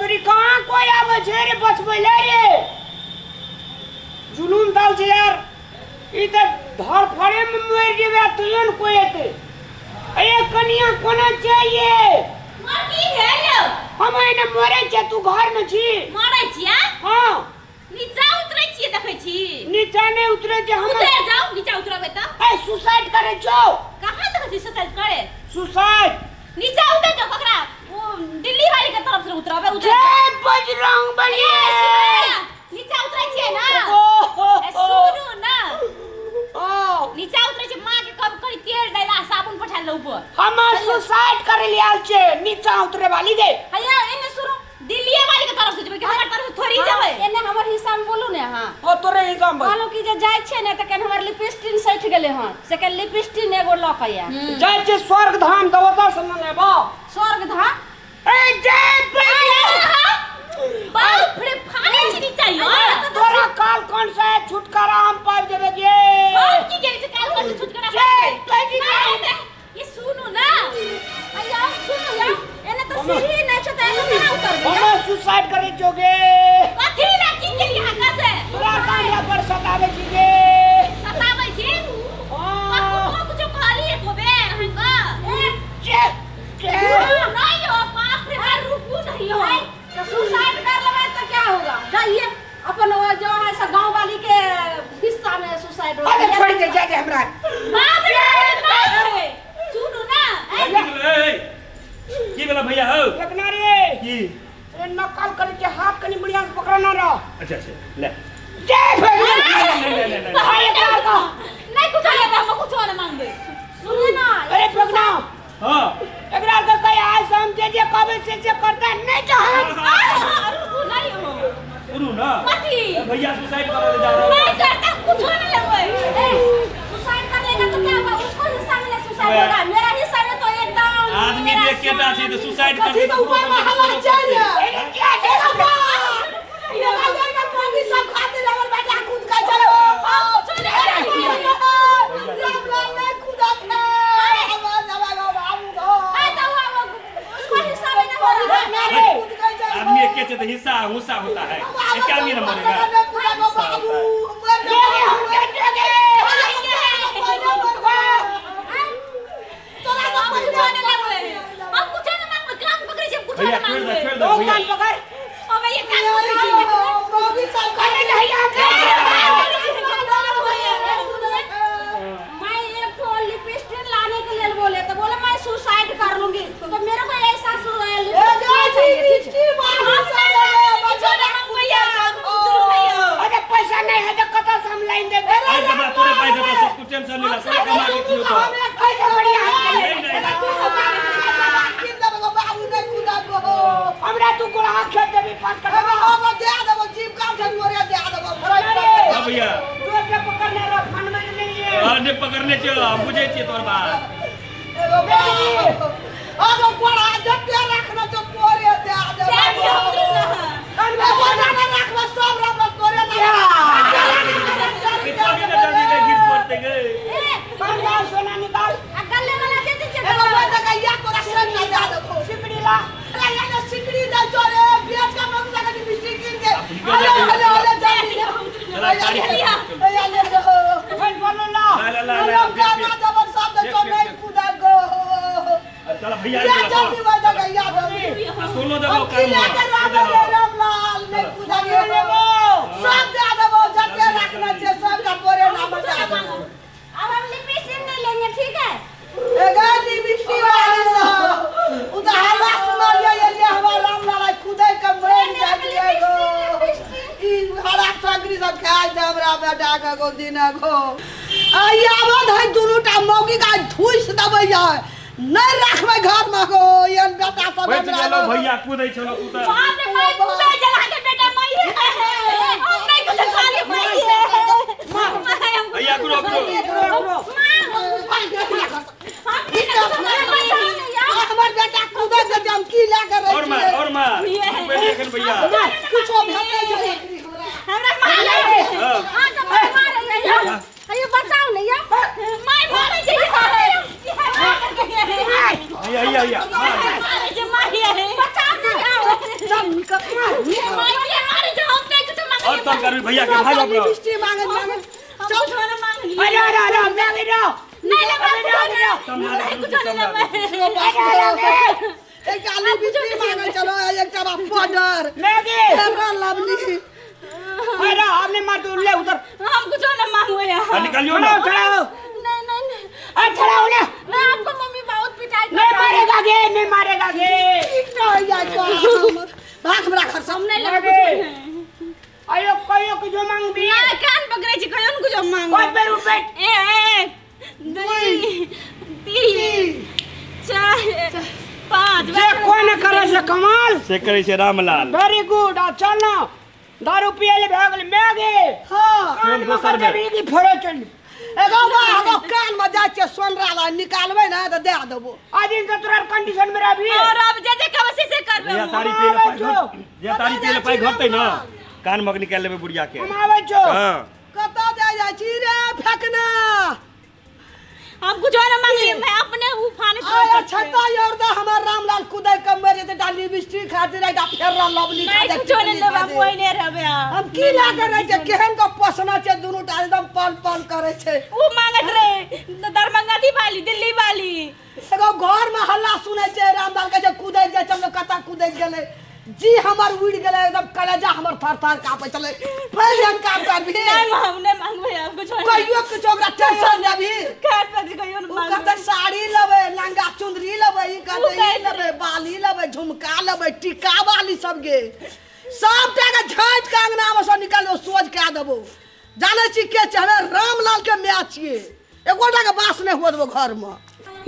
तोरी कहाँ कोई आबै छै रे बचबै ले रे जुलूम दाल छै यार ई तऽ धरफड़े में मरि जेबै तैयो ने कोई एतै अरे कनिया कोना चाहिए माँ की भेल यौ हम एने मरै छियै तू घर में छी मरै छियै हाँ नीचा उतरै छियै देखै छी नीचा नहि उतरे छै हम उतरि जाउ नीचा उतरबै तऽ ए सुसाइड करै छौ कहाँ देखै छी सुसाइड करे सुसाइड नीचा उतर जाउ ककरा ओ दिल्ली वाली के तरफ से उतरबै उतर जय बजरंग बली नीचा उतरै छियै ना ओ ए, सुनू ना ओ नीचा उतरै छियै माँ के कब करी तेल डाला साबुन पठा लो ऊपर हम सुसाइड करे ले आयल छे नीचा उतरे वाली गे हैया एने सुनू दिल्लीए वाली के तरफ से जेबै कि हमरा तरफ से थोड़ी जेबै एने हमर हिस्सा में बोलू ने अहाँ ओ तोरे हिसाब में कहलहुँ कि जे जाइ छियै ने तऽ कनि हमर लिपस्टिक सठि गेलै हन से कनि लिपस्टिक एगो लऽ कऽ आयब जाइ छे स्वर्ग धाम देवता से मंगेबो स्वर्ग धाम ए जय बजरंग बाप रे फाड़े छी नीचा यो तोरा काल कौन सा है छुटकारा हम पाबि जेबै गे हम की गेल छै काल कौन से छुटकारा जय बजरंग ये सुनू ना अय्या सुनू या एने तऽ सीढ़ी नहि छै तऽ एने केना उतरबै हम सुसाइड करे जोगे कथी ला की गेल यहाँ कसे तोरा कांडा पर सतावे छी गे सताबै छी हाँ। कखनो कुछो कहली एको बेर अहाँके ए, जे जे नहीं हो बाप रे बाप रुकू नहीं हो तो सुसाइड कर लेबै तो क्या होगा जाइए अपन वो जो है से गांव वाली के हिस्सा में सुसाइड हो अरे छोड़ दे जा दे हमरा बाप रे बाप रे सुनू ना ए, की भेला भैया हौ देखना रे की ए नकल करे के हाथ कनी बढ़िया से पकड़ना रह अच्छा अच्छा ले जय भगवान ले ले ले ले हाय एकरा का नहीं कुछ लेबै हम कुछ नहीं मांगबै सुनिए ना अरे पकड़ा हाँ एकरा के कहे आज से हम जे जे कहबै से से करता नहीं तो हम रुकू नहीं हो सुनू ना कथी भैया सुसाइड करे जा रहा नहीं करता कुछ नहीं लेबै ए, सुसाइड कर लेगा तो क्या होगा उसको हिस्सा मिले सुसाइड होगा मेरा हिस्सा में तो एकदम आदमी मेरा देख के टा छै तऽ सुसाइड कर कथी तो ऊपर में हवा चल अरे क्या है उसको हिस्सा में ना हो रहा है आदमी एके छै तऽ हिस्सा हुस्सा होता है एक आदमी न मरेगा हम कुछ नहीं मांगबै कान पकड़ै छी हम कुछ भैया नहीं छोड़ दे मांगबै छोड़ दे दो भैया कान पकड़ अबे ये कान पकड़ै छी अरे नहीं हम मैं एक ठो लिपस्टिक लाने के लिए बोले तो बोले मैं सुसाइड कर लूंगी तो मेरे को ऐसा लिपस्टिक चाहिए अरे पैसा नहीं है तो कतऽ से हम लाइन देबै अरे बाबा तोरे पाइ देतौ सब कुछ टेंशन नहीं ला सब कमा के खियो तो पैसा बढ़िया है नहीं नहीं नहीं। हमरा तू गोड़ा खेत देबी पाँच कट्ठा हाँ भैया जोर से पकड़ने रह फन में नहीं है हाँ नहीं पकड़ने छियो हम बुझै छियै तोहर बात जल्दी जल्दी के गिर पड़ते गे कान लाल सोना निकाल आ गले वाला दे दीजिए सिकड़ी ला फन बोलो ला ला ला ला चल भैया सोनो देबो कान अब हम लिपस्टिक नहीं लेंगे ठीक है नहीं रखबै घर में गो एहन बेटा सब बचि हमरा गेलौ भैया कूदै छलौ तू तऽ बाप रे मैं कुछ जला के बेटा मैं हम नहीं कुछ खाली मैं भैया गुरो गुरो हमर बेटा कूदै के हम की लए के और मार और मार बैठ एखन भैया किछो भेटै छै हमरा मारे हाँ। हां तो मैं मारे ये ये बचाओ नहीं ये मैं मारे जे भैया भैया भैया मार मारे जे मारे बचाओ नहीं आओ चल निकल। माय मारे जो हम नहीं कुछ मांगलिए। और तंग करबी भैया के, भाग अपना। लिपस्टिक मांगे मांगे। हम कुछ ना मांगलिए। अरे अरे अरे मैगी रहो। नहीं लेबै, समझा नहीं कुछ नहीं लेबै। एकटा लिपस्टिक मांगे चलो, एकटा बा पाउडर। मैगी। तेरा लवली। अरे हमने मार दो, ले उधर। हम कुछ ना मांगो यार। आ, निकालियो ना। खड़ा हो, खड़ा हो। नहीं नहीं नहीं। अरे खड़ा हो ना। नहीं, आपको मम्मी बहुत पिटाई कर नहीं रही है। मारेगा गे, नहीं मारेगा गे। ठीक ना हो जाए तो हमर। भाग हमरा घर से। हम नहीं लेबै मांगे। कुछ नहीं। अयो कहियो कि जो मांगबी। ना कान पकड़े छी, कहियो ने कुछ मांगो। पाँच बेर उठबे। 1 2 3 4 5। जे कोई न करे से कमाल से करै छै रामलाल। वेरी गुड। आ चल ना, दारू पिए ले भए गेल मैगी। हाँ। कान में दोसर कते बेर। भी फोड़े चल। एगो बा एगो कान में जाइ छियै सोनरा ला निकालबै ने तऽ दए देबो। आज दिन से तोरा कंडीशन में रहबी। और अब जे जे कहबै से से करबै। जहिया हम। तारी पिए ले पाइ आबै छौ। घट, जहिया तारी पिए ले पाइ घटतै ने, कान मग निकालि लेबै बुढ़िया के। हम आबै छौ। हँ। कतऽ जाइ जाइ छी रे फेकना? हम कुछ ना मांगलिए, मैं अपने उफाने आय छता और द हमर रामलाल कुदै के मर जेतै। डाली लिपस्टिक खातिर एकटा फेर लवली नहीं खातिर। कुछ नहीं लेबै, हम ओहिने रहबै। हम की लए के रहै छै? केहन के पोसना छै, दुनू टा एकदम पल पल करै छै। उ मांगत रहे दरभंगा दी वाली, दिल्ली वाली। एगो घर में हल्ला सुनै छै, रामलाल कहै छै कुदै जाइ छै। हम कतऽ कुदै गेलै जी? हमर उड़ि गेलै एकदम, कलेजा हमर थर थर कापै छलै। फेर एहन काम करबी? नहीं, हम नहीं मांगबै अब कुछ नहीं। कहियो किछु ओकरा टेंशन लेबही? काट पर कहियो न उ मांगबै। कहतै साड़ी लेबै, लहंगा चुन्दरी लेबै, ई कहतै उ ई कहै लेबै, बाली लेबै, झुमका लेबै, टीका वाली सब गे। सबटा के झाँटि के अंगना मे सँ निकालि देबो, सोझ कए देबो। जानै छी के छै? हमे रामलाल के माय छियै, एकोटा के बास नहि हुअ देबो घर मे।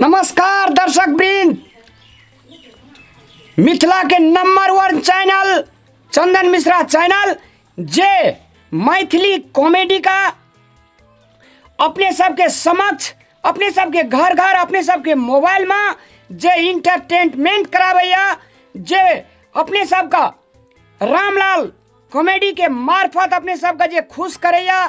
नमस्कार दर्शक वृंद, मिथिला के नंबर 1 चैनल चंदन मिश्रा चैनल जे मैथिली कॉमेडी का अपने सबके समक्ष, अपने सबके घर घर, अपने सबके मोबाइल में जे इंटरटेनमेंट कराबैया, जे अपने सबका रामलाल कॉमेडी के मार्फत अपने सबके जे खुश करैया,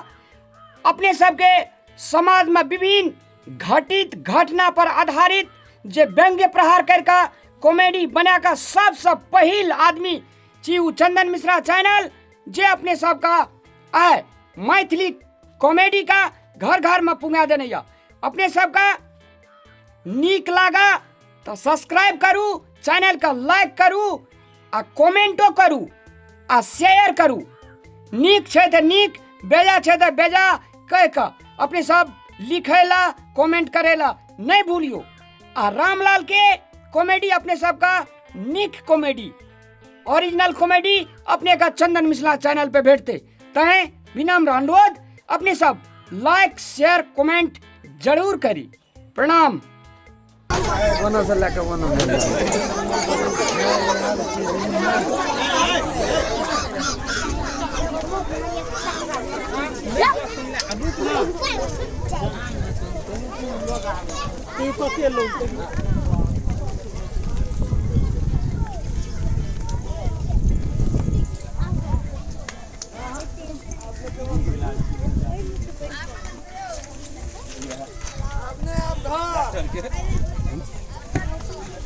अपने सबके समाज में विभिन्न घटित घटना पर आधारित जे व्यंग्य प्रहार करके कॉमेडी बना कऽ सबसँ पहिल आदमी छी उ चंदन मिश्रा चैनल, जे अपने सबका आय मैथिली कॉमेडी का घर घर में पुंगा देने यऽ। अपने सबका नीक लागा तऽ सब्सक्राइब करू चैनल के, लाइक करू आ कमेंटो करू आ शेयर करू। नीक छै तऽ नीक, बेजा छै तऽ बेजा कहि कऽ अपने सब लिखै ला, कमेंट करै ला नहि भूलियो। आ रामलाल के कॉमेडी अपने सबका नीक कॉमेडी, ओरिजिनल कॉमेडी अपने का चंदन मिश्रा चैनल पे भेटते। तैं विनम्र अनुरोध, अपने सब लाइक शेयर कमेंट जरूर करी। प्रणाम।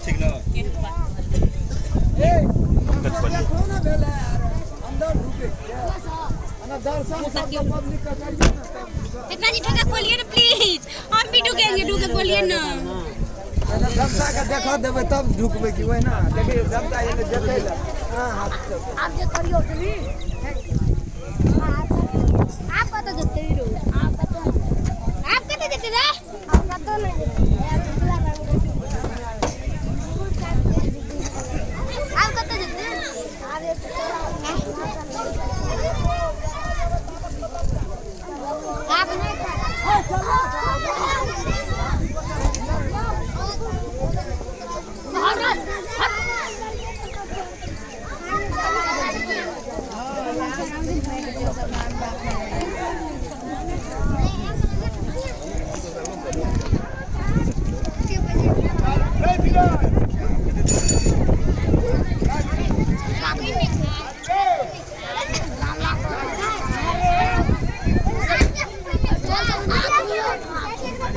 ठीक ना? इतना जी ठोका खोलिए ना प्लीज, हम भी ढुकेंगे। ढुके खोलिए ना। पहिले जनता के देखऽ देबै तब ढुकबै कि ओहिना देखियौ जनता एलै देखै लए। हाँ, हाथ से। आप जे करियो तनी आप कतऽ जेतै रो? आप कतऽ, आप कतऽ जेतै रे? आप कतऽ नहि जेतै? आप कतऽ जेतै? आप नहीं।